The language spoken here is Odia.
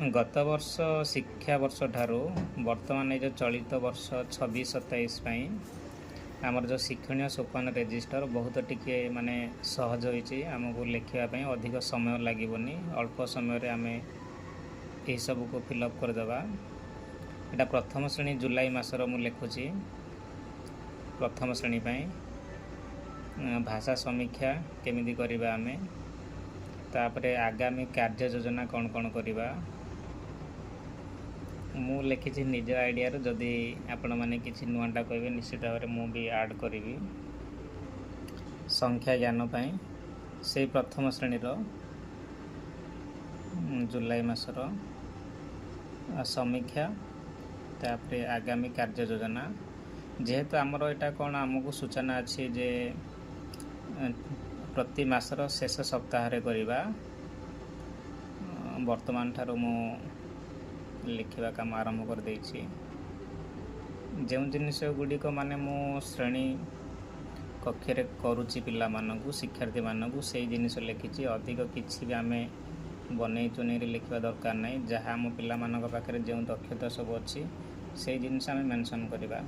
ଗତ ବର୍ଷ ଶିକ୍ଷାବର୍ଷ ଠାରୁ ବର୍ତ୍ତମାନ ଏ ଯେଉଁ ଚଳିତ ବର୍ଷ 26-27 ପାଇଁ ଆମର ଯେଉଁ ଶିକ୍ଷଣୀୟ ସୋପାନ ରେଜିଷ୍ଟର ବହୁତ ଟିକେ ମାନେ ସହଜ ହୋଇଛି। ଆମକୁ ଲେଖିବା ପାଇଁ ଅଧିକ ସମୟ ଲାଗିବନି, ଅଳ୍ପ ସମୟରେ ଆମେ ଏହିସବୁକୁ ଫିଲ୍ଅପ୍ କରିଦେବା। ଏଇଟା ପ୍ରଥମ ଶ୍ରେଣୀ, ଜୁଲାଇ ମାସର ମୁଁ ଲେଖୁଛି। ପ୍ରଥମ ଶ୍ରେଣୀ ପାଇଁ ଭାଷା ସମୀକ୍ଷା କେମିତି କରିବା ଆମେ, ତାପରେ ଆଗାମୀ କାର୍ଯ୍ୟ ଯୋଜନା କ'ଣ କ'ଣ କରିବା। ମୁଁ ଲେଖିଛି ନିଜ ଆଇଡ଼ିଆରୁ। ଯଦି ଆପଣମାନେ କିଛି ନୂଆଟା କହିବେ, ନିଶ୍ଚିତ ଭାବରେ ମୁଁ ବି ଆଡ଼୍ କରିବି। ସଂଖ୍ୟା ଜ୍ଞାନ ପାଇଁ ସେଇ ପ୍ରଥମ ଶ୍ରେଣୀର ଜୁଲାଇ ମାସର ସମୀକ୍ଷା, ତାପରେ ଆଗାମୀ କାର୍ଯ୍ୟ ଯୋଜନା। ଯେହେତୁ ଆମର ଏଇଟା କ'ଣ ଆମକୁ ସୂଚନା ଅଛି ଯେ ପ୍ରତି ମାସର ଶେଷ ସପ୍ତାହରେ କରିବା, ବର୍ତ୍ତମାନ ଠାରୁ ମୁଁ ଲେଖିବା କାମ ଆରମ୍ଭ କରିଦେଇଛି। ଯେଉଁ ଜିନିଷ ଗୁଡ଼ିକ ମାନେ ମୁଁ ଶ୍ରେଣୀ କକ୍ଷରେ କରୁଛି ପିଲାମାନଙ୍କୁ, ଶିକ୍ଷାର୍ଥୀମାନଙ୍କୁ, ସେଇ ଜିନିଷ ଲେଖିଛି। ଅଧିକ କିଛି ବି ଆମେ ବନେଇ ଚୁନେଇରେ ଲେଖିବା ଦରକାର ନାହିଁ। ଯାହା ଆମ ପିଲାମାନଙ୍କ ପାଖରେ ଯେଉଁ ଦକ୍ଷତା ସବୁ ଅଛି, ସେଇ ଜିନିଷ ଆମେ ମେନସନ୍ କରିବା।